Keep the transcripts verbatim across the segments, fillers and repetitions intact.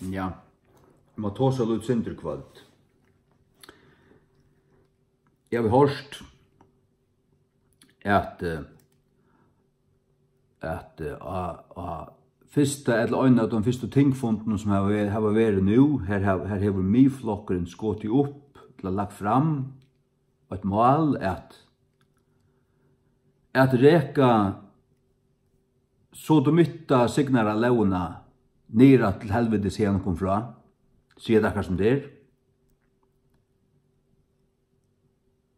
Ja, má tosa lítið sindur í kvøld. Eg havi hoyrt, at, eh, at, eh, á, á fyrsta ella ein av teimum fyrstu tingfundunum, sum hava verið, hava verið nú, her hav-, her hevur Miðflokkurin skotið upp, ella lagt fram eitt mál, at, at reka sodomitta signara lógina niður aftur til helviti, siga hann okkum frá, siga tað akkurát sum tað er.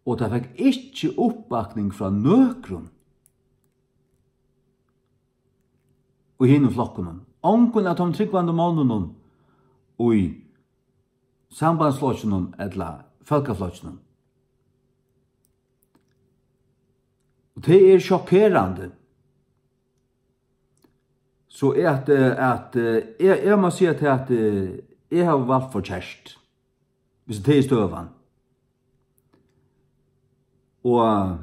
Og tað fekk ikki uppbakning frá nøkrum í hinum flokkunum. Ongum av teimum trúgvandi monnunum í Sambandsflokkinum ella Fólkaflokkinum. Og tað er sjokkerandi. So at, eh, at, eh, eg, eg má siga tað, at, eh, eg havi valt forkert, hvis tað er støðan. Og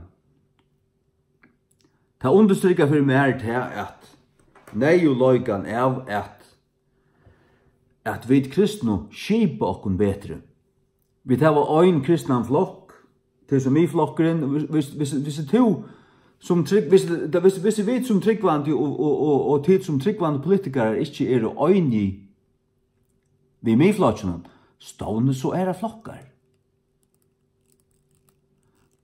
tað undirstrikar fyri mær tað, at neyðugleikan av, at, at vit kristnu skipa okkum betri. Vit hava ein kristnan flokk, tað er sum Miðflokkurin, hvis, hvis, hvis, hvis tú sum trúgv-, hvis, hvis, hvis vit sum trúgvandi og, og, og, og tit sum trúgvandi politikarar ikki eru einig við Miðflokkinum, stovnið so aðrar flokkar.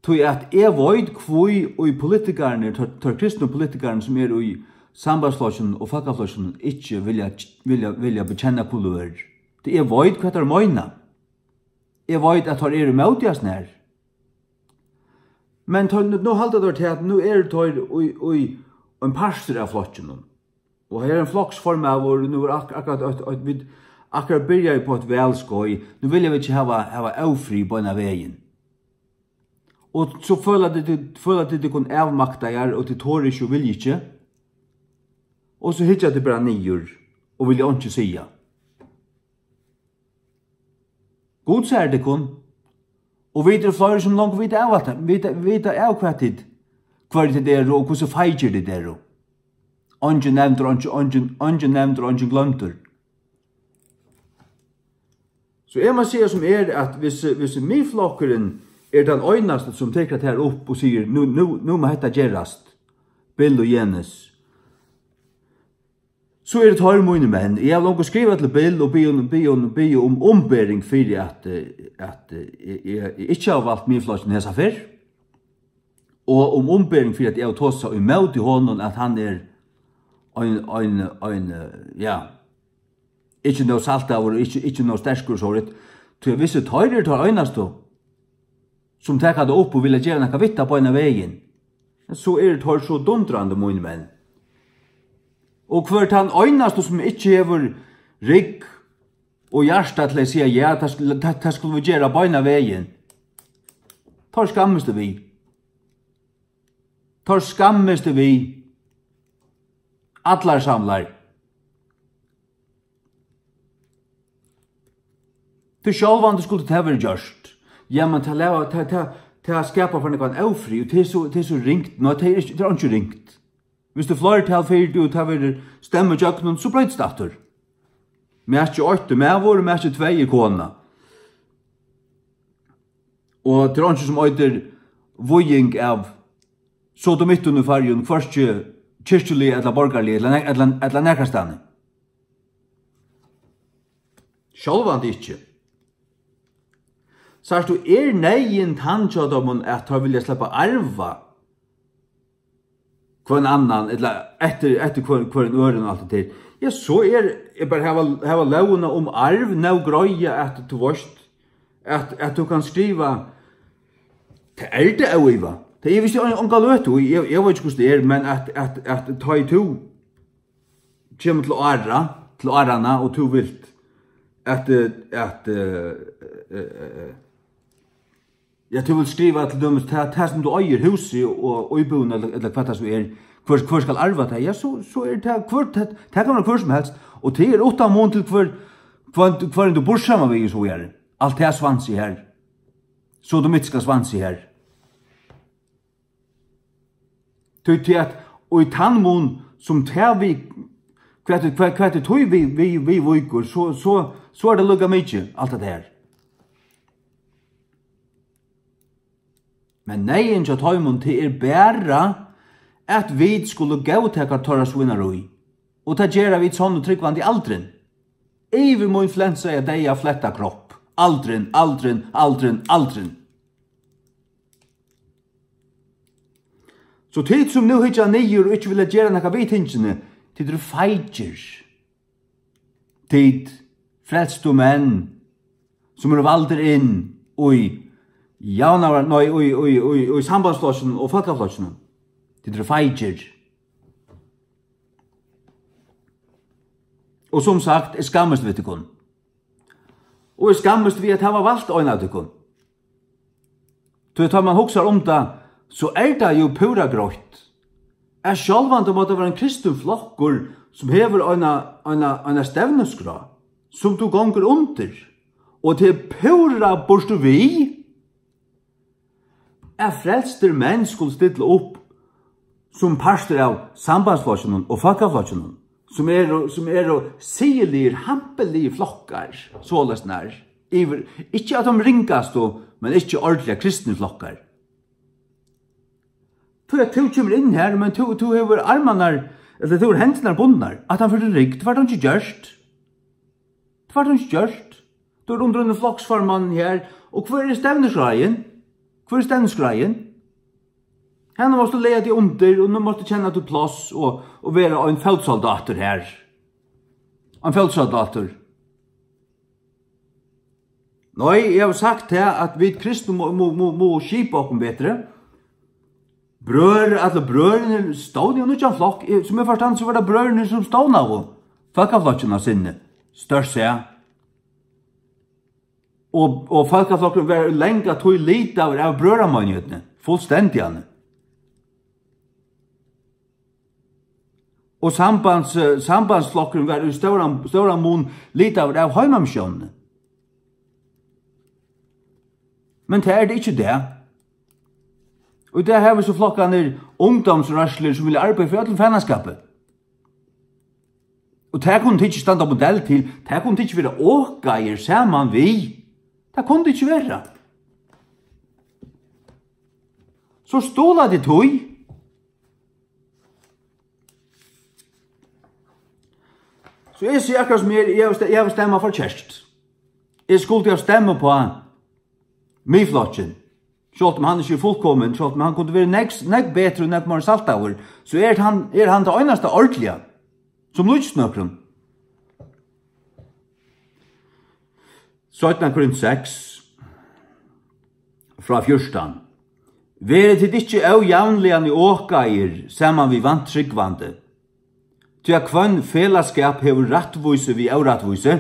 Tí at eg veit, hví í politikararnir, teir, teir kristnu politikararnir, sum eru í Sambandsflokkinum og Fólkaflokkinum, ikki vilja, vilja, vilja bekenna kulør. Tí eg veit, hvat teir meina. Eg veit, at teir eru móti at snær. Men teir, nú halda teir til, at nú eru teir í, í ein partur av flokkinum. Og her er ein floksformaður, nú er ak-, akkurát eitt, eitt, vit akkurát byrjaði upp á eitt valskeið. Nú vilja vit ikki hava, hava ófrið beinan vegin. Og so føla tit, tit, føla tit tykkum avmaktaðar, og tit tora ikki og vilja ikki. Og so hyggja tit bara niður og vilja einki siga. Gud sær tykkum. Og vit eru fleiri, sum longu vita av alt, vita, vita av, hvat tit, hvørji tit eru og hvussu feigir tit eru. Eingin nevndur, eingin, eingin, eingin nevndur, eingin gloymdur. So eg má siga sum er, at hvis, hvis Miðflokkurin er tann einasti, sum tekur hetta her upp og sigur, "Nú, nú, nú má hetta gerast, Bill og Jenis," so eru teir mínir menn. Eg havi longu skrivað til Bill og biðið um, biðið um, biðið um umbering fyri at, eh, at, eh, eg, eg, eg ikki havi valt Miðflokkin hesa ferð. Og um umbering fyri at eg havi tosað ímóti honum, at hann er ein, ein, ein, eh, ja, ikki nóg saltaður og ikki, ikki nóg sterkur, so vit, tí at hvis teir eru teir einastu, sum taka tað upp og vilja gera nakað við tað beinan vegin, so eru teir so dundrandi mínir menn. Og hvør tann einasti, sum ikki hevur rygg og hjarta til at siga, "Ja, tað skulu, tað, tað skulu vit gera beinan vegin," teir skammist við. Teir skammist við. Allar samlar. Tí sjálvandi skuldi tað verið gjørt. Ja, men tað lava, tað, tað, tað skapar for nakran ófrið, og tað er so, tað er so ringt. Nei, tað er ikki, tað er einki ringt. Viss tú fleirtal fyri, tú, tað verður stemmur gjøgnum, so broytist aftur. Merki eitt er maður, og merki tvey er kona. Og tað er einki sum eitur víging av sodomittum í Føroyum, hvørki kirkjuliga ella borgarliga, ella, ella, ella nakrastaðni. Sjálvandi ikki. Sært tú, er neyðin tann hjá teimum, at teir vilja sleppa at arva hvønn annan, ella eftir, eftir hvør, hvørjum øðrum og alt tað har. Ja, so er, er bara hava, hava lógina um arv nóg greiða, at tú veitst, at, at tú kanst skriva, tað er tað óivað. Tað er vist ein, onga løtu, eg, eg veit ikki, hvussu tað er, men at, at, at tá ið tú kemur til ára, til áranna, og tú vilt at, eh, at, eh, eh, eh, eh, ja, tú vilt skriva til dømis tað, tað sum tú eigur, húsið og íbúðina, ella, ella hvat tað so er, hvør, hvør skal arva tað? Ja, so, so er tað hvør, tað, tað kann vera hvør sum helst, og tað er uttan mun til hvør, hvønn, hvørjum tú býrt saman við, so er alt tað svansið har, sodomitiska svansið har. Tí, tí at, og í tann mun, sum tað við, Hvat er, hvat, hvat er tí við, við, við víkur, so, so, so er tað líka mikið, alt hetta her. Men neyðin hjá teimum, tað er bara, at vit skulu góðtaka teirra svínarí. Og tað gera vit sonn og trúgvandi aldrin. Yvir mín flensaða, deyða, fletta kropp. Aldrin, aldrin, aldrin, aldrin. So tit, sum nú hyggja niður og ikki vilja gera nakað við tingini, tit eru feigir. Tit frelstu menn, sum eru valdir inn í javnaðar-, nei, í, í, í, í Sambandsflokkinum og Fólkaflokkinum. Tit eru feigir. Og sum sagt, eg skammist við tykkum. Og eg skammist við at hava valt ein av tykkum. Tí tá man hugsar um tað, so er tað jú púra greitt, at sjálvandi má tað vera ein kristin flokkur, sum hevur eina, eina, eina stevnuskrá, sum tú gongur undir, og tað er púra burtur við, at frelstir menn skulu stilla upp sum partur av Sambandsflokkinum og Fólkaflokkinum, sum eru, sum eru siðiligir, hampiligir flokkar, soleiðis nær, yvir, ikki av teimum ringastu, men ikki ordiliga kristnir flokkar. Tí at tú kemur inn her, men tú, tú hevur armarnar, ella tú hevur hendurnar bundnar, at hann fyri rygg, tað var tað ikki gjørt. Tað var tað ikki gjørt. Tú ert undir einum floksformann her, og hvør er stevnuskráin? Hvør er stevnuskráin? Hana mást tú laga teg undir, og nú mást tú kenna títt pláss og, og vera ein fótsoldatur her. Ein fótsoldatur. Nei, eg havi sagt tað, at vit kristnu mu-, mu-, mu-, mugu skipa okkum betri. Brøður, allir brøðurnir stovnaðu nýggjan flokk. Eg, sum eg forstandi, so var tað brøðurnir, sum stovnaðu Fólkaflokkin á sinni. Stórt seg. Og, og Fólkaflokkurin var í langa tíð litaður av brøðrameinigheitini. Fullstendiga. Og sambands-, eh, sambandsflokkurin var í stóran, stóran mun litaður av heimamissiónini. Men tað er tað ikki í dag. Og í dag hava vit so flokkarnir ungdómsrørslur, sum vilja arbeiða fyri øllum fanaskapi. Og tað kunnu tit ikki standa modell til, tað kunnu tit ikki vera okaðir saman við. Tað kunnu tit ikki vera. So stuðla tit tí. So eg sigi akkurát sum er, eg havi ste-, eg havi stemmað forkert. Eg skuldi hava stemmað upp á Miðflokkin. Sjálvt um hann ikki er fullkomin, sjálvt um hann kundi verið nógv, nógv betri og nógv meira saltaður, so er hann, er hann tað einasta ordiliga, sum líkist nøkrum. Seinna Korint seks, frá fjúrtan. Verið tit ikki ójavnliga okaðir saman við vantrúgvandi, tí at hvønn felagsskap hevur rættvísi við órættvísi,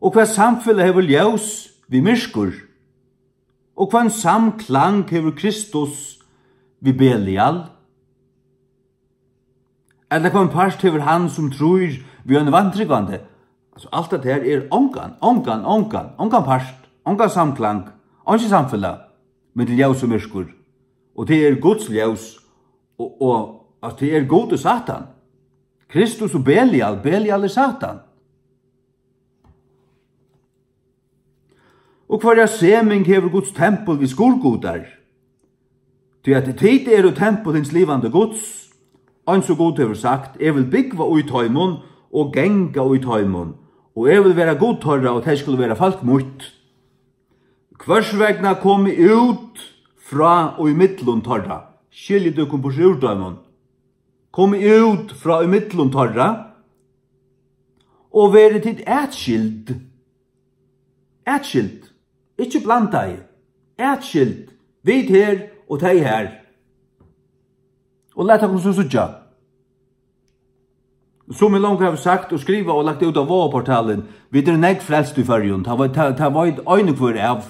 og hvat samfelag hevur ljós við myrkur, og hvønn samklang hevur Kristus við Belial? Ella hvønn part hevur hann, sum trýr við ein vantrúgvandi? Altso, alt hetta her er ongan, ongan, ongan, ongan part, ongan samklang, einki samfelag millum ljós og myrkur. Og tað er Guds ljós, og, og at tað er Gud og Satan. Kristus og Belial, Belial er Satan. Og hvørja seming hevur Guds tempul við skurðgudar? Tí at tit eru tempul hins livandi Guds, eins og Gud hevur sagt: Eg vil búgva í teimum og ganga í teimum, og eg vil vera Gud teirra, og tey skulu vera fólk mítt. Hvørs vegna komið út frá í millum teirra, skiljið tykkum burtur úr teimum. Komið út frá í millum teirra, og verið tit atskild. Atskild. Ikki blandaði. Atskild. Vit her og tey har. Og lat okkum so síggja. Sum eg longu havi sagt og skrivað og lagt út á Vágaportalin, vit eru nógv frelst í Føroyum. Tað veit, tað, tað veit ein og hvør av.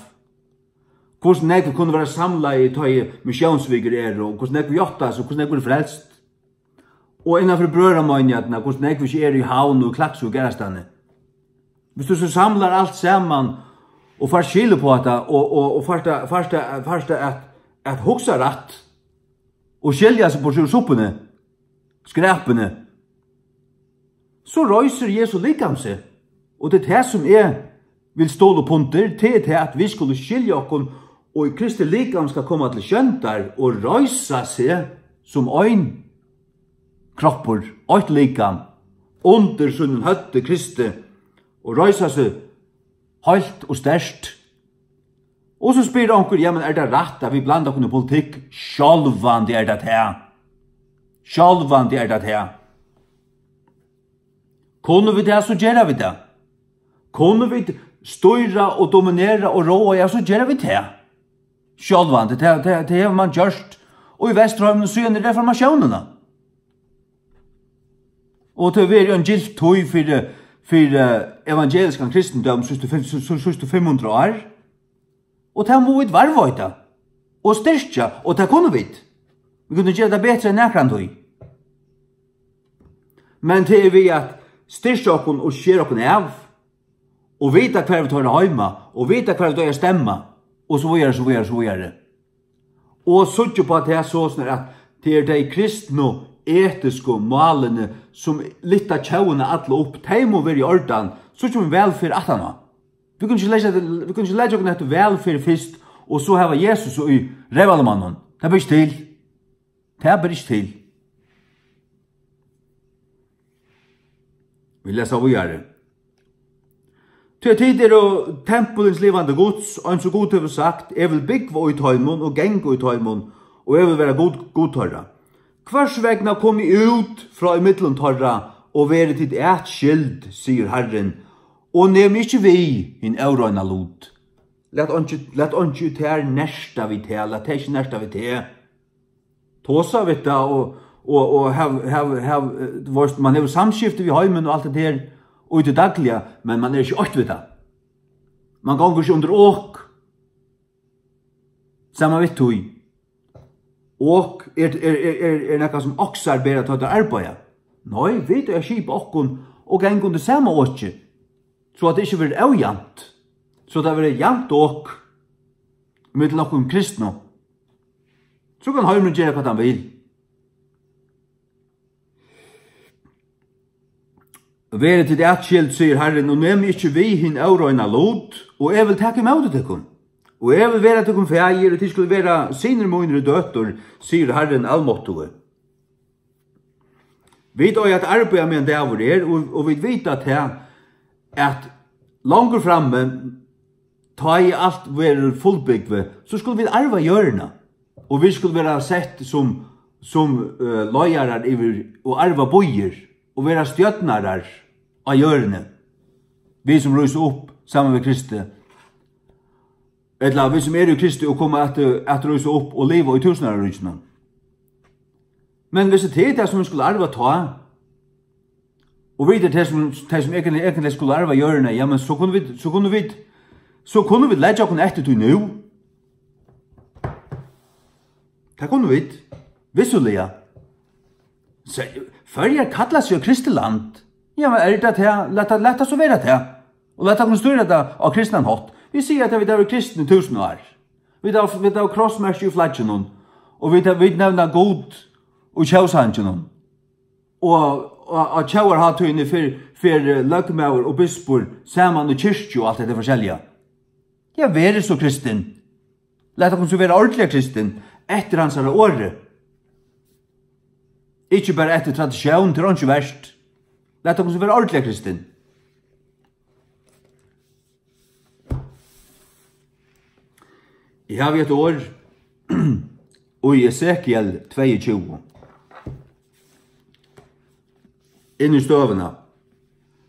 Hvussu nógv kunnu vera samlaði, tá ið missiónsvikur eru, og hvussu nógv játta seg, og hvussu nógv eru frelst? Og innan fyri brøðrameinighetina, hvussu nógv ikki eru í Havn og Klaksvík og aðrastaðni. Viss tú so samlar alt saman og fært skil upp á hetta og, og, og fært tað, fært tað, fært tað at, at hugsa rætt og skilja seg burtur úr suppuni, skrapuni, so reisir Jesu likam seg. Og tað er tað, sum eg vil støðla upp undir, tað er tað, at vit skulu skilja okkum, og Kristi likam skal koma til sjóndar og reisa seg sum ein kroppur, eitt likam, undir sínum høvdi Kristi, og reisa seg heilt og sterkt. Og so spyr onkur: "Ja, men er tað rætt, at vit blanda okkum í politikk?" Sjálvandi er tað tað. Sjálvandi er tað tað. Kunnu vit tað, so gera vit tað. Kunnu vit stýra og dominera og ráða, ja, so gera vit tað. Sjálvandi, tað, tað, tað hevur mann gjørt. Og í Vesturheiminum síðan reformatiónina. Og tað hevur verið ein gylt tíð fyri, fyri, eh, evangeliskan kristindóm síðstu fimm, sí-, sí-, síðstu fimm hundrað ár. Og tað mugu vit varðveita og styrkja, og tað kunnu vit. Vit kunnu gera tað betri enn nakrantíð. Men tað er við at styrkja okkum og skera okkum av, og vita, hvar vit hoyra heima, og vita, hvar vit eiga at stemma, og so víðari, so víðari, so víðari. Og síggja upp á tað soleiðis, at tað er tey kristnu, etisku málini, sum lyfta tjóðina alla upp, tey mugu vera í ordan, so kemur vælferð aftaná. Vit kunnu ikki leggja, vit kunnu ikki leggja okkum eftir vælferð fyrst, og so hava Jesus í reyvalmanninum. Tað ber ikki til. Tað ber ikki til. Vit lesa víðari. Tí at tit eru tempul hins livandi Guds, eins og Gud hevur sagt: "Eg vil búgva í teimum og ganga í teimum, og eg vil vera Gud, Gud teirra. Hvørs vegna kom eg út frá í millum teirra, og verið tit atskild, sigur Harrin, og nemið ikki við hin óreina lut." Lat einki, lat einki í tær nerta við tað, lat tað ikki nerta við teg. Tosa við tað og, og, og hav, hav, hav, eh, tú veist, man hevur samskifti við heimin og alt tað her, og í tí dagliga, men man er ikki eitt við tað. Man gongur ikki undir ok. Sama við tí. Ok er, er, er, er, er nakað, sum oksar bera, tá teir arbeiða. Nei, vit eiga at skipa okkum og ganga undir sama oki, so at tað ikki verður ójavnt, so at tað verður javnt ok millum okkum kristnu. So kann heimurin gera, hvat hann vil. Verið tit atskild, sigur Harrin, og nemið ikki við hin óreina lut, og eg vil taka ímóti tykkum. Og eg vil vera tykkum faðir, og tit skulu vera synir mínir og døtur, sigur Harrin Almáttugi. Vit eiga at arbeiða meðan dagur er, og, og vit vita tað, at longur frammi, tá ið alt verður fullbúgvið, so skulu vit arva jørðina, og vit skulu vera sett sum, sum, eh, leiðarar yvir og arva býir og vera stjórnarar á jørðini. Vit sum rísa upp saman við Kristi, ella vit sum eru í Kristi og koma at, at rísa upp og liva í túsundáraríkinum. Men viss tað er tað, sum vit skulu arva tá, og vit eru tey, sum, tey, sum eigentliga, eigentliga skulu arva jørðina, ja, men so kunnu vit, so kunnu vit, so kunnu vit leggja okkum eftir tí nú. Tað kunnu vit, vissuliga. Se-, Føroyar kalla seg eitt kristið land. Ja, men er tað tað? Lat tað, lat tað so vera tað. Og lat okkum stýra tað á kristnan hátt. Vit siga, at vit hava verið kristnir í túsund ár. Vit hava, vit hava krossmerki í flagginum. Og vit, vit nevna Gud í tjóðsanginum. Og, og á tjóðarhátíðini fer, fer, eh, løgmaður og bispur saman í kirkju og alt hetta forskelliga. Ja, verið so kristin. Lat okkum so vera ordiliga kristin, eftir hansara orði. Ikki bara eftir tradisjón, tað er einki vert. Lat okkum so vera ordiliga kristin. Eg havi eitt orð í Esekiel tveyogtjúgu. Inn í støðuna.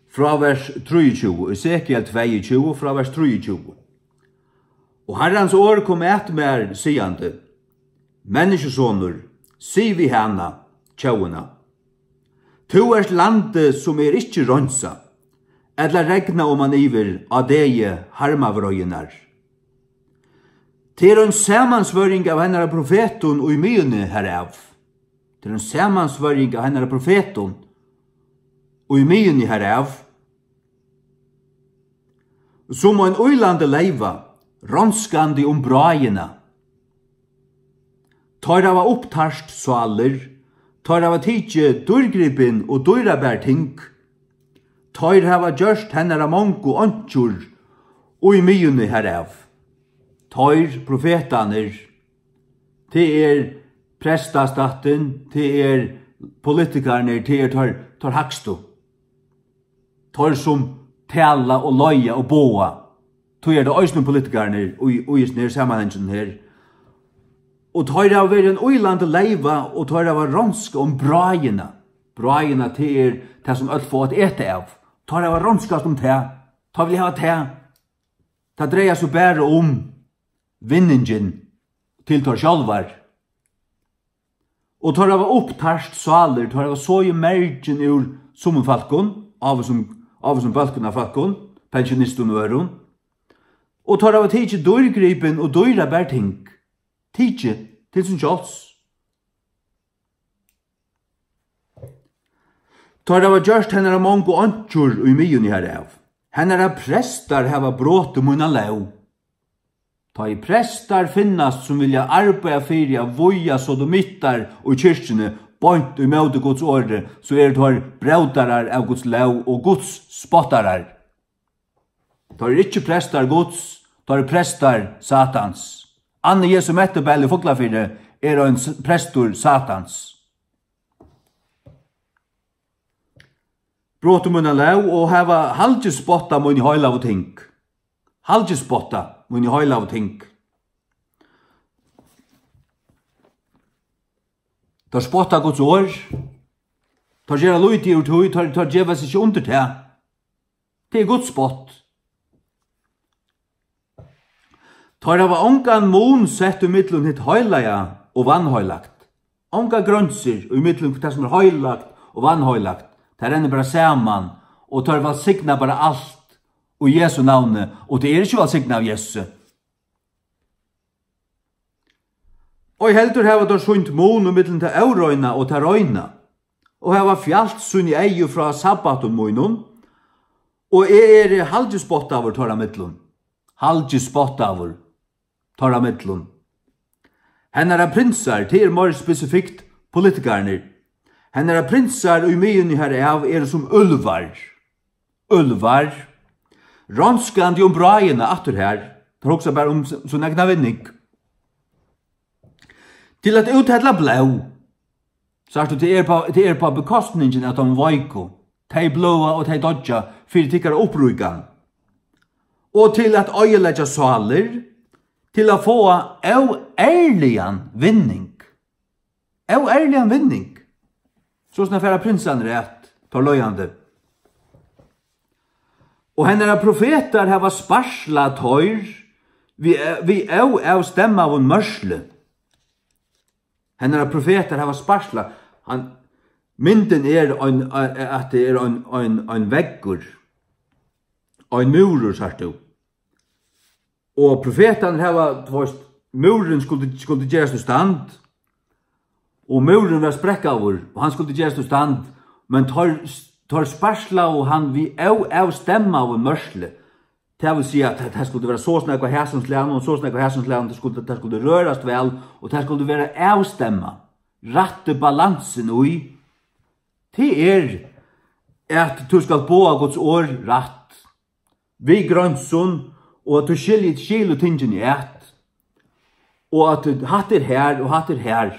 Frá vers trýogtjúgu. Esekiel tveyogtjúgu, frá vers trýogtjúgu. Og Harrans orð kom at mær, sigandi: Menniskjusonur, sig við hana, tjóðina: Tú ert landið, sum er ikki reinsað, ella regnað oman yvir á degi harmavreiðinnar. Tað er ein samansvørjing av hennara profetum í miðjuni herav. Tað er ein samansvørjing av hennara profetum í miðjuni herav. Sum ein ýlandi leyva, ronskandi um bráðina. Teir hava upptart sálir, teir hava tikið dýrgripin og dýrabar ting, Teir hava gjørt hennara mongu einkjur í miðjuni harav. Teir profetarnir, tað er prestastattin, tað er politikarnir, tað er teir, teir hægstu. Teir sum tala og leiða og boða. Tí er tað eisini politikarnir í, í hesum her samanhanginum her. Og teir hava verið ein ýlandi leyva, og teir hava ronskað um bráðina. Bráðina, tað er tað, sum øll fáa at eta av. Teir hava ronskast um tað. Teir vilja hava tað. Tað dreiar seg bara um vinningin til teir sjálvar. Og teir hava upptart sálir, teir hava soðið mergin úr summum fólkum, ávísum, ávísum bólkum av fólkum, pensjonistum og øðrum. Og teir hava tikið dýrgripin og dýrabar ting, tikið til sín sjálvs. Teir hava gjørt hennara mongu einkjur í miðjuni harav. Hennara prestar hava brotið mína lóg. Tá ið prestar finnast, sum vilja arbeiða fyri at vígja sodomittar í kirkjuni beint ímóti Guds orði, so eru teir brótarar av Guds lóg og Guds spottarar. Teir eru ikki prestar Guds, teir eru prestar Satans. Anni Jesu Mettebell í Fuglafirði er ein s-, prestur Satans. Brotið mína lóg og hava halgispottað míni heilagu ting. Halgispottað míni heilagu ting. Teir spotta Guds orð. Teir gera lítið úr tí, teir, teir geva seg ikki undir tað. Tað er Guds spott. Teir hava ongan mun sett ímillum hitt heilaga og vanheilagt. Ongar greinsir ímillum tað, sum er heilagt og vanheilagt. Tað rennur bara saman, og teir vælsigna bara alt í Jesu navni, og tað er ikki vælsignað av Jesusi. Ei heldur hava teir sýnt mun ímillum tað óreina og tað reina, og hava fjalt síni eygu frá sabbatum mínum, og eg eri halgispottaður teirra millum. Halgispottaður teirra millum. Hennara prinsar, tað er meir spesifikt politikararnir. Hennara prinsar í miðjuni harav eru sum úlvar. Úlvar. Ronskandi um bráðina aftur har. Teir hugsa bara um s-, sín egna vinning. Til at úthella blóð. Sært tú, tað er á, tað er á bekostningin av teimum veiku. Tey bløða og tey doyggja fyri tykkara uppríkan. Og til at oyðileggja sálir, til at fáa óærligan vinning. Óærligan vinning. So sum at fara prinsarnir at, teir leiðandi. Og hennara profetar hava sparslað teir við, við óavstemmaðum mørkli. Hennara profetar hava sparslað. Hann, myndin er ein, at tað er ein, ein, ein veggur. Ein múrur, sært tú. Og profetarnir hava, tú veist, múrurin skuldi, skuldi gerast í stand, og múrurin var sprekkaður, og hann skuldi gerast í stand, men teir, teir sparslaðu hann við óavstemmaðum mørkli. Tað vil siga, at tað, tað skuldi vera so og so nógv av hasum slagnum, og so og so nógv av hasum slagnum, tað skuldi, tað skuldi rørast væl, og tað skuldi vera avstemmað, rætti balansin í. Tað er, at tú skalt boða Guds orð rætt, við greinsum, og at tú skilji, skilur tingini at, og at hatta er har, og hatta er har,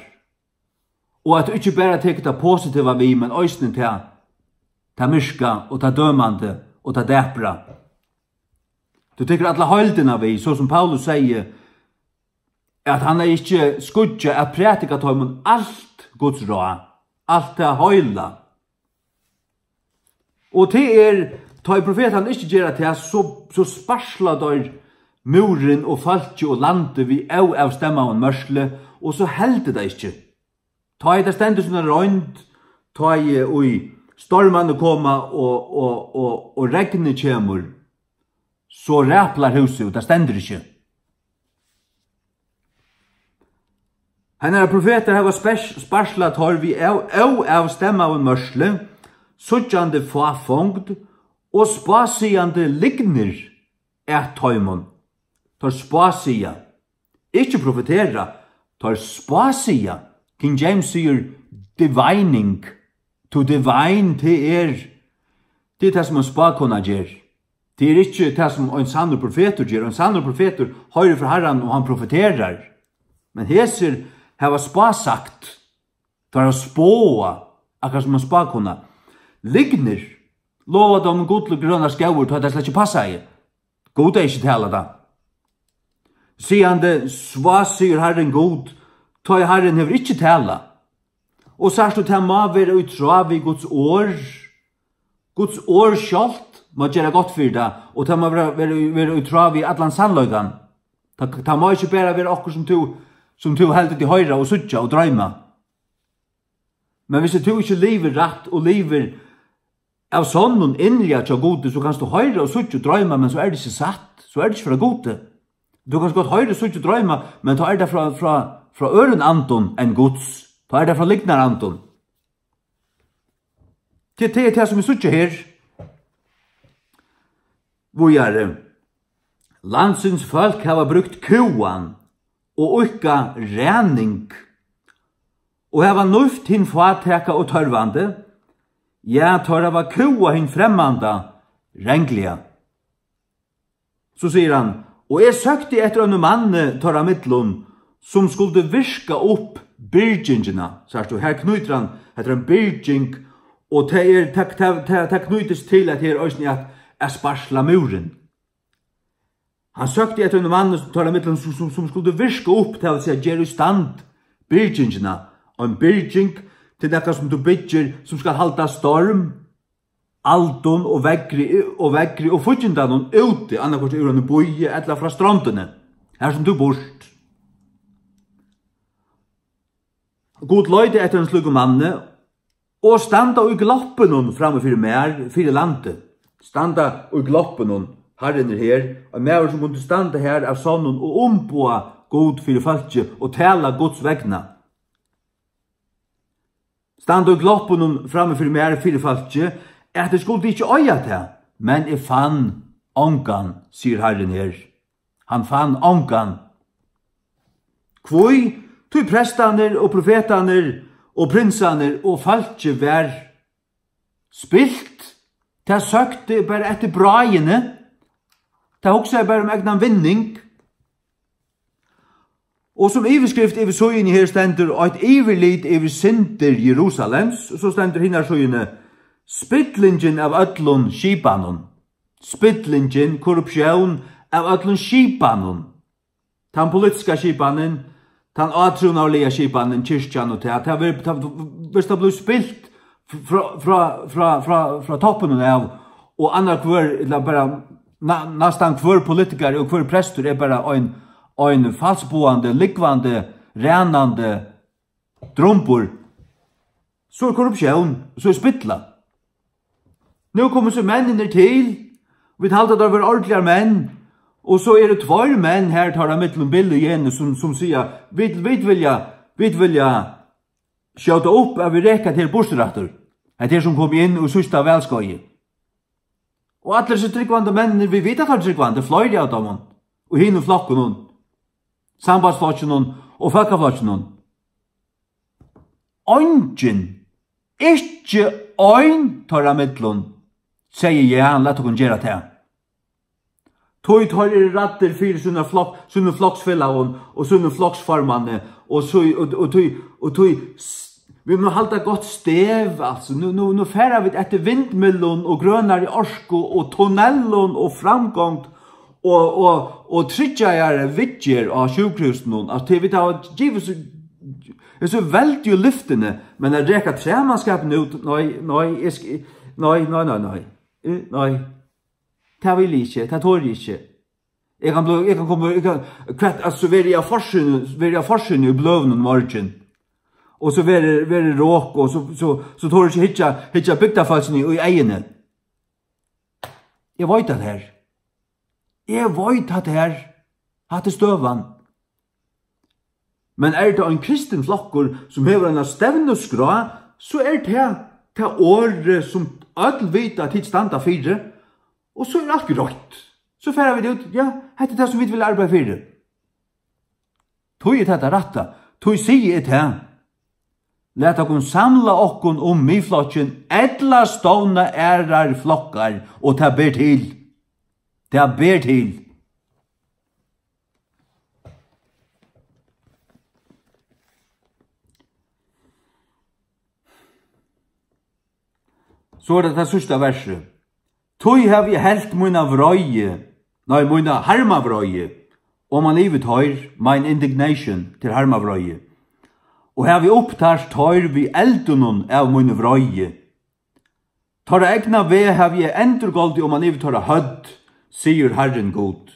og at tú ikki bara tekur tað positiva við, men eisini tað, tað myrka og tað dømandi og tað dapra. Tú tekur alla heildina við, so sum Paulus segði, at hann hevði ikki skýggjað at prædika teimum alt Guds ráð, alt tað heila. Og tað er, tá ið profetarnir ikki gera tað, so, so sparsla teir múrin og fólkið og landið við óavstemmaðum mørkli, og so heldur tað ikki. Tá ið tað stendur sum ein roynd, tá ið, ið stormarnir koma og, og, og, og regnið kemur, so raplar húsið, og tað stendur ikki. Hennara profetar hava spars-, sparslað teir við av-, óavstemmaðum mørkli, síggjandi fáfongd og spásigandi lygnir at teimum. Teir spásiga, ikki profetera, teir spásiga. King James sigur divining. To divine, tað er, Tað er tað, sum ein spákona ger. Tað er ikki tað, sum ein sannur profetur ger. Ein sannur profetur hoyrir frá Harranum, og hann profeterar. Men hesir hava spásagt. Teir hava spáað, akkurát sum ein spákona. Lygnir, lova teimum gull og grønar skógir, tá tað slett ikki passaði. Gud hevði ikki talað tað. Sigandi, svá, sigur Harrin Gud, tá ið Harrin hevur ikki talað. Og sært tú, tað má vera í tráð við Guds orð. Guds orð sjálvt má gera gott fyri tað, og tað má vera, vera, vera í tráð við allan sannleikan. Tað, tað má ikki bara vera okkurt, sum tú, sum tú heldur teg hoyra og síggja og droyma. Men viss tú ikki livir rætt og livir av sonnum innliga hjá Gudi, so kanst tú hoyra og síggja og droyma, men so er tað ikki satt, so er tað ikki frá Gudi. Tú kanst gott hoyra og síggja og droyma, men tá er tað frá, frá, frá øðrum andum enn Guds. Tá er tað frá lygnarandum. Tað, tað er tað, sum vit síggja her. Víðari. Landsins fólk hava brúkt kúgan og íðkað ræning og hava nívt hin fátæka og tørvandi, ja, teir hava kúgað hin fremmanda rangliga. So sigur hann: "Og eg søkti eftir einum manni teirra millum, sum skuldi virka upp byrgingina." Sært tú, her knýtir hann, hetta er ein byrging, og tað er, tað, tað, tað, tað knýtist til, at her eisini at, at sparsla múrin. Hann søkti eftir einum manni teirra millum, sum, sum, sum skuldi virka upp, tað vil siga, gera í stand byrgingina. Og ein byrging, tað er nakað, sum tú byggir, sum skal halda storm, aldum og veðri, og veðri og fíggindanum úti, annaðhvørt úr einum býi ella frá strondini, har sum tú býrt. Gud leitaði eftir einum slíkum manni, og standa í gloppinum frammi fyri mær, fyri landið. Standa í gloppinum, Harrin er her, ein maður, sum kundi standa har av sonnum og umboða Gud fyri fólki og tala Guds vegna. Standa í gloppinum frammi fyri mær, fyri fólki, at eg skuldi ikki eiga tað, men eg fann ongan, sigur Harrin her. Hann fann ongan. Hví? Tí prestarnir og profetarnir og prinsarnir og fólkið var spilt. Tað søkti bara eftir bráðini. Tað hugsaði bara um egnan vinning. Og sum yvirskrift yvir síðuni her stendur eitt yvirlit yvir syndir Jerusalems, og so stendur hinari síðuni: "Spillingin av øllum skipanum." Spillingin, korruptión av øllum skipanum. Tann politiska skipanin, tann átrúnaðarliga skipanin, kirkjan og tað, tað ver-, tað, viss tað blívur spilt frá, frá, frá, frá, frá toppinum av, og annar hvør, ella bara næ-, næstan hvør politikari og hvør prestur er bara ein, ein falskboðandi, lúgvandi, ræðandi drumbur, so er korruptión, so er spilla. Nú komu so menninir til, vit halda, teir vóru ordiligar menn, og so eru tveir menn her, teirra millum Bill og Jenus, sum, sum siga: "Vit, vit vilja, vit vilja skjóta upp, at vit reka tað her burtur aftur. Hetta her, sum kom inn í síðsta valskeiði." Og allir hesir trúgvandi menninir, vit vita, teir trúgvandi, fleiri av teimum, og hinum flokkunum, Sambandsflokkinum og Fólkaflokkinum. Eingin, ikki ein teirra millum, segði: "Ja, lat okkum gera tað." Tí teir eru ræddir fyri sína flokk-, sínum floksfelagum og sínum floksformanni, og so, og, og tí, og tí s-, vit mugu halda gott støð, altso. Nú, nú, nú fara vit eftir vindmyllum og grønari orku og tunnelum og framgongd og, og, og tryggjari viðgerð á sjúkrahúsinum. Altso, tí vit hava givið so, so veldigu lyftini, men at reka træmanskapin út, nei, nei, eg sk-, nei, nei, nei, nei. Eh, nei. Tað vil eg ikki, tað tori eg ikki. Eg kann blíva, eg kann koma, eg kann, hvat, altso, so verði eg á forsíðuni, verði eg á forsíðuni í bløðunum í morgin. Og so verður, verður rok, og so, so, so tori eg ikki hyggja, hyggja bygdarfólkini í eyguni. Eg veit at her. Eg veit at her. Hatta er støðan. Men er tað ein kristin flokkur, sum hevur eina stevnuskrá, so er tað tað orðið, sum øll vita, at tit standa fyri, og so er alt greitt. So fara vit út, ja, hetta er tað, sum vit vilja arbeiða fyri. Tí er tað tað rætta, tí sigi eg tað. Lat okkum samla okkum um Miðflokkin ella stovna aðrar flokkar, og tað ber til. Tað ber til. So er tað tað síðsta versið. Tí havi eg helt mína vreiði, nei, mína harmavreiði, oman yvir teir, mine indignation, til harmavreiði, og havi upptart teir við eldinum av míni vreiði. Teirra egna veg havi eg endurgoldið oman yvir teirra høvd, sigur Harrin Gud.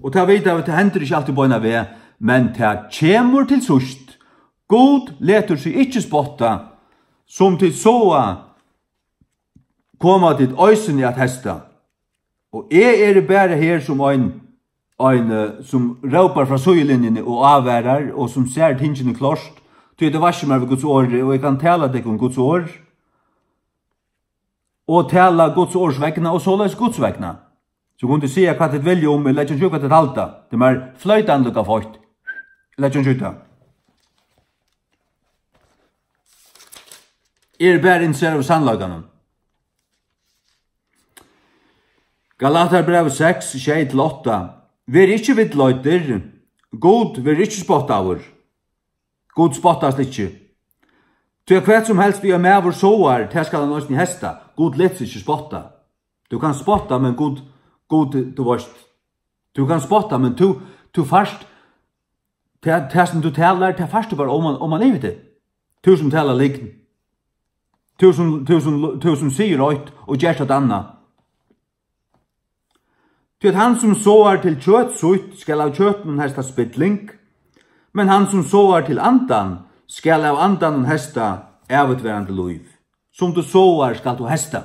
Og tað vita vit, tað hendir ikki altíð beinan veg, men tað kemur til síðst. Gud letur seg ikki spotta, sum tit sáa, koma tit eisini at heysta. Og eg eri bara her sum ein, ein, eh, sum rópar frá síðulinjuni og ávarar og sum sær tingini klárt, tí at eg vaski mær við Guds orði, og eg kann tala tykkum Guds orð, og tala Guds orðs vegna, og soleiðis Guds vegna. So kunnu tit siga hvat tit vilja um meg, eg leggi ikki í hvat tit halda. Tað er mær floytandi líka feitt. Eg leggi ikki í tað. Eg eri bara interesserað í sannleikanum. Galatarbrævið seks, sjey til átta. Verið ikki villleiddir, Gud verður ikki spottaður. Gud spottast ikki. Tí at hvat sum helst ið ein maður sáar, tað skal hann eisini heysta. Gud letur seg ikki spotta. Tú kanst spotta, men Gud, Gud, tú veitst, tú kanst spotta, men tú, tú fært, tað, tað sum tú talar, tað fært tú bara oman, oman yvir teg. Tú sum talar lygn. Tú sum, tú sum, tú sum sigur eitt og gert eitt annað. Tí at hann sum sáar til kjøt sítt, skal av kjøtinum heysta spilling, men hann sum sáar til andan, skal av andanum heysta ævigtvarandi lív. Sum tú sáar, skalt tú heysta.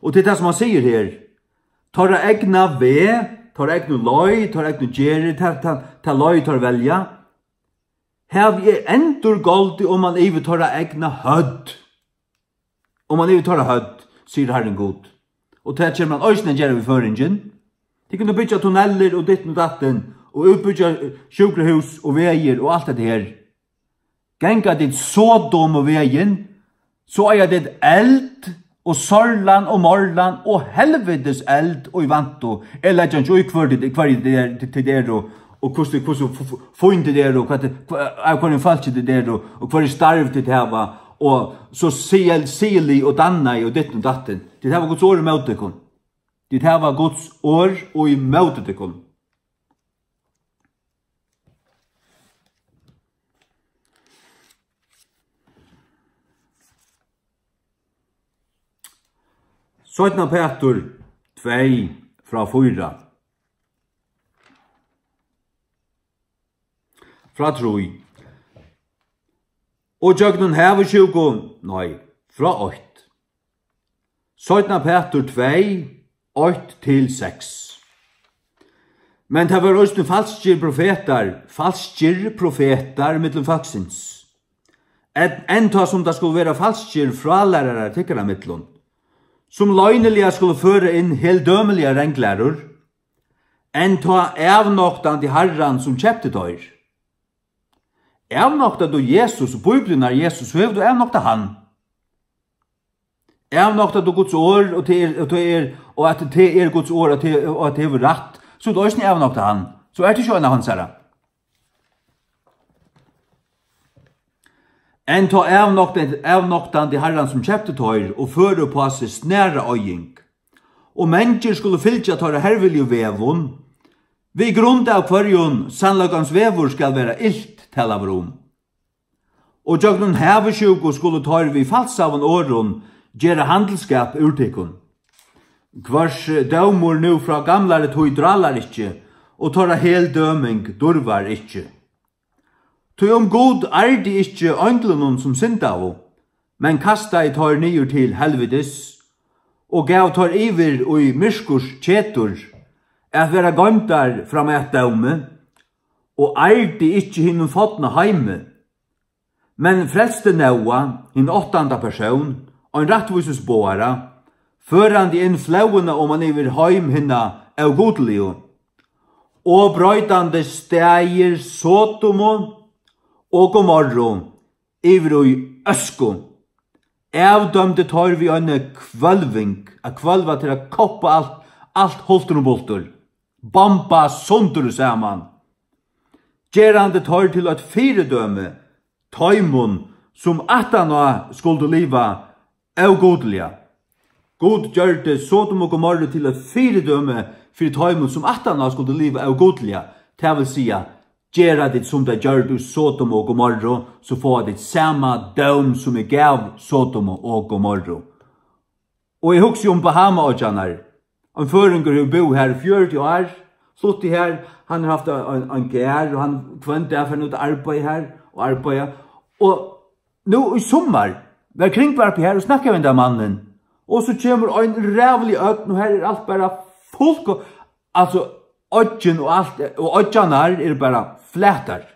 Og tað er tað, sum hann sigur her. Teirra egna veg, teirra egnu leið, teirra egnu gerðir, ta, ta, ta leið teir velja, havi eg endurgoldið oman yvir teirra egna høvd. Oman yvir teirra høvd, sigur Harrin Gud. Og tað kemur hann eisini at gera við føroyingin. Tit kunnu byggja tunnellir og ditten og datten, og útbyggja sjúkrahús og vegir og alt hetta her. Ganga tit Sodomu vegin, so eiga tit eld og sorlan og morlan og helvitis eld í vantu. Eg leggi ikki í, hvør tit, hvørji tit er, tit, tit eru, og hvussu, hvussu f-, f-, fín tit eru, og hvat tit, hva, av hvørjum fólki tit eru, og hvørji starv tit hava, og so sil-, sili og danna og ditten og datten. Tit hava Guds orð ímóti tykkum. Tit hava Guds orð ímóti tykkum. Seinna Pætur tvey, frá fýra. Frá trý. Og gjøgnum havisjúku, nei, frá eitt. Seinna Pætur tvey, eitt til seks. Men tað vóru eisini falskir profetar, falskir profetar millum fólksins. Enn, enn tá sum tað skulu vera falskir frálærarar tykkara millum, sum loyniliga skulu føra inn heldømiligar ranglærur, enn tá avnoktandi Harran, sum keypti teir. Avnoktar tú Jesus og Bíbliuna, Jesus, so hevur tú avnoktað hann. Avnoktar tú Guds orð, og tað er, og tað er, og at tað er Guds orð, og tað, og at tað hevur rætt, so hevur tú eisini avnoktað hann. So ert tú ikki ein av hansara. Enn tá avnoktandi, avnoktandi Harran, sum keypti teir, og føra upp á seg snara oyðing. Og mangir skulu fylgja teirra hervilju vegum, við grund av hvørjum sannleikans vegur skal vera ilt talaður um. Og gjøgnum havisjúku skulu teir við falsaðum orðum gera handilsskap úr tykkum, hvørs dómur nú frá gamlari tíð drálar ikki, og teirra heldøming durvar ikki. Tí um Gud ærdi ikki einglunum, sum syndaðu, men kastaði teir niður til helvitis, og gav teir yvir í myrkurs ketur, at vera goymdar fram at dómi, og ærdi ikki hinum fodna heimi, men frelsti Nóa, hin áttanda persón, ein rættvísis boðara, førandi inn flóðina oman yvir heim hinna ógudligu, og broytandi staðir Sodomu og Gomorru yvir í øsku. Avdømdi teir við eini hvølving, at hvølva til at koppa alt, alt hultur um bultur, bomba sundur og saman, gerandi teir til eitt fyridømi teimum, sum aftaná skuldu liva ógudliga. Gud gjørdi Sodom og Gomorru til eitt fyridømi fyri teimum, sum aftaná skuldu liva ógudliga, tað vil siga, gera tit sum tey gjørdu í Sodom og Gomorru, so fáa tit sama dóm, sum eg gav Sodom og Gomorru. Og eg hugsi um Bahamaoyggjarnar. Ein føroyingur hevur búð har í fjøruti ár, flutti har, hann hevur havt ein, ein garð, og hann hvønn dag fer út at arbeiða har, og arbeiða. Og nú í summar var Kringvarpið har og snakkaði við hendan mannin. Og so kemur ein ræðulig ódn, og har er alt bara fullko-, altso, oyggin og alt, og oyggjarnar eru bara flatar.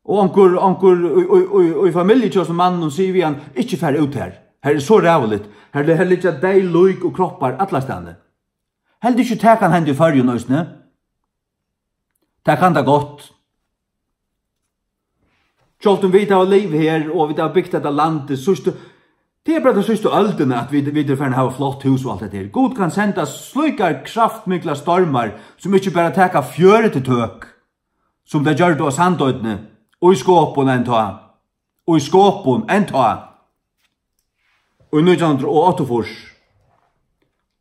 Og onkur, onkur í, í, í, í familju hjá hesum manninum sigur við hann: "Ikki fara út har. Har er so ræðuligt. Har, har liggja deyð lík og kroppar allastaðni." Heldur ikki, tað kann henda í Føroyum eisini? Tað kann tað gott. Sjálvt um vit hava livað her, og vit hava bygt hetta landið síðstu, tað er bara ta síðstu øldina, at vit, vit eru farin at hava flott hús og alt hetta her. Gud kann senda slíkar kraftmiklar stormar, sum ikki bara taka fjøruti tøk, sum tey gjørdu á Sandoynni, í Skopun enn tá. Í Skopun enn tá. Í nítjan hundrað og áttaogfýrs.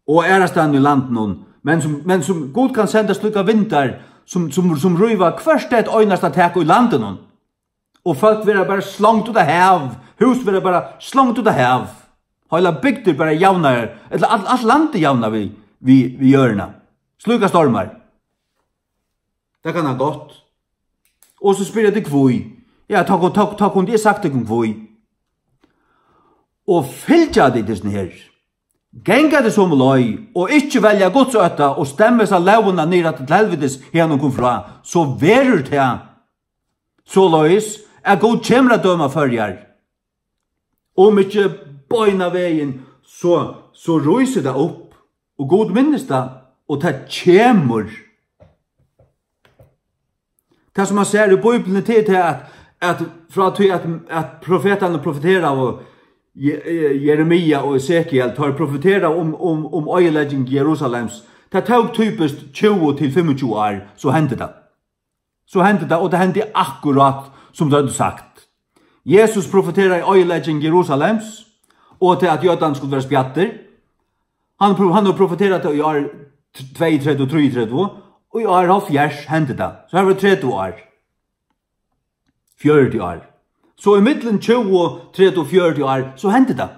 Og aðrastaðni í landinum. Men sum, men sum Gud kann senda slíkar vindar, sum, sum, sum rýva hvørt eitt einasta tak í landinum. Og fólk verða bara slongd út á hav. Hús verða bara slongd út á hav. Heilar bygdir bara javnaðar, ella alt, alt landið javnað við, við, við jørðina. Slíkar stormar. Tað kann hann gott. Og so spyrja tit hví. Ja, tá, tá, tá kundi eg sagt tykkum hví. Og fylgja tit hesum her, ganga tit somu leið, og ikki velja Guds ótta og stemma hesa lógina niður aftur til helvitis, haðan hon kom frá, so verður tað soleiðis, at Gud kemur at døma Føroyar. Um ikki beinanvegin, so, so rísir tað upp, og Gud minnist tað, og tað kemur. Tað, sum man sær í Bíbliuni, tað er tað, at, at frá tí, at, at profetarnir profeteraðu, Je-, Je-, Jeremia og Esekiel, teir profeteraðu um, um, um oyðilegging Jerusalems, tað tók typiskt tjúgu til fimmogtjúgu ár, so hendi tað. So hendi tað, og tað hendi akkurát, sum teir høvdu sagt. Jesus profeteraði oyðilegging Jerusalems, og til at jødarnir skuldu vera spjaddir. Hann pro-, hann hevur profeterað tað í ár tveyogtretivu, trýogtretivu, og í ár hálvfjerðs hendi tað. So har var tretivu ár. Fjøruti ár. So í millum tjúgu, tretivu, fjøruti ár, so hendi tað.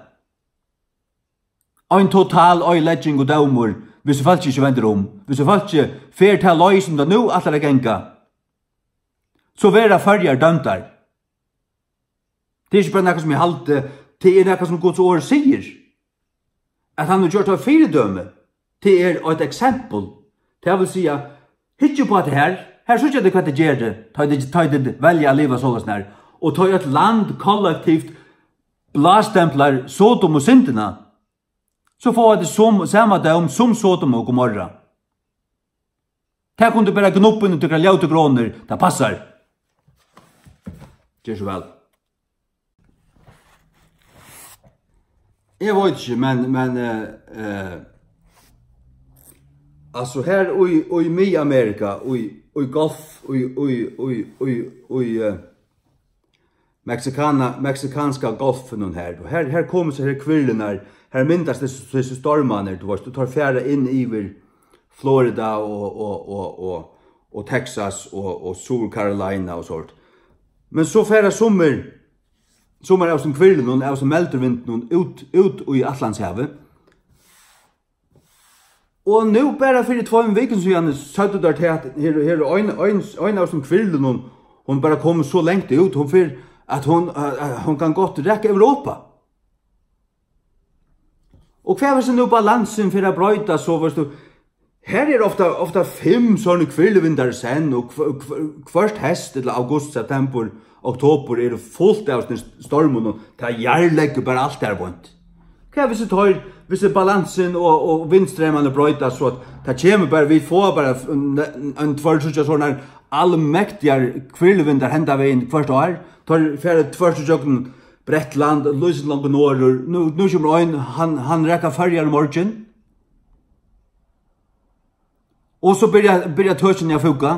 Ein total oyðilegging og dómur, hvis fólkið ikki vendir um. Hvis fólkið fer ta leið, sum tað nú ætlar at ganga, so verða Føroyar dømdar. Tað er ikki bara nakað, sum eg haldi, tað er nakað, sum Guds orð sigur. At hann hevur gjørt eitt fyridømi, tað er eitt eksempel. Tað vil siga, hyggja upp á tað her, her síggja tit, hvat tað ger, tá tit, tá tit velja at liva soleiðis her. Og tá eitt land kollektivt blástemplar Sodom og syndina, so fáa tit som, sama dóm sum Sodom og Gomorra. Tað kunnu bara gnubba inn í tykkara ljótu gronir, tað passar. Ger so væl. Eg veit ikki, men, men, eh, eh, altso, her í, í Miðamerika, í, í Golf, í, í, í, í, í, eh, Mexikana-, meksikanska golfinum her. Og her, her koma so her hvirlurnar, her myndast hesir, hesir stormarnir, tú veist, og teir fara inn yvir Florida og, og, og, og, og Texas og, og Suður Carolina og sort. Men so fara summir, summar av hesum hvirlunum, av hesum meldurvindinum út, út í Atlantshavið. Og nú bara fyri tveimum vikum síðani søgdu teir tað, at her, her er ein, ein, ein av hesum hvirlunum, hon bara komin so langt út, hon fer, at hon, eh, eh, hon kann gott raka Europa. Og hvat hvis nú balansin fer at broyta, so veitst tú, her er ofta, ofta fimm sovorðnir hvirluvindar í senn, og hv-, hv-, hvørt heyst, ella august, septembur, oktobur, eru fult av sovorðnum stormum, og tað jarðleggur bara alt har beint. Hvat hvis teir, hvis balansin og, og vindstreymarnir broytast, so at tað kemur bara, vit fáa bara f-, n-, ein, tveir, tríggjar sovorðnar almektigar hvirluvindar henda vegin hvørt ár. Teir fara tvørtur gjøgnum Bretland, lýsir til longu norður. Nú, nú kemur ein, hann, hann rakar Føroyar í morgin. Og so byrja, byrja tøkini at fúka.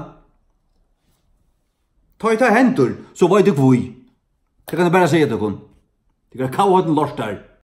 Tá ið tað hendir, so veit eg hví. Tað kann eg bara siga tykkum. Tað er kavhøvdin lortar.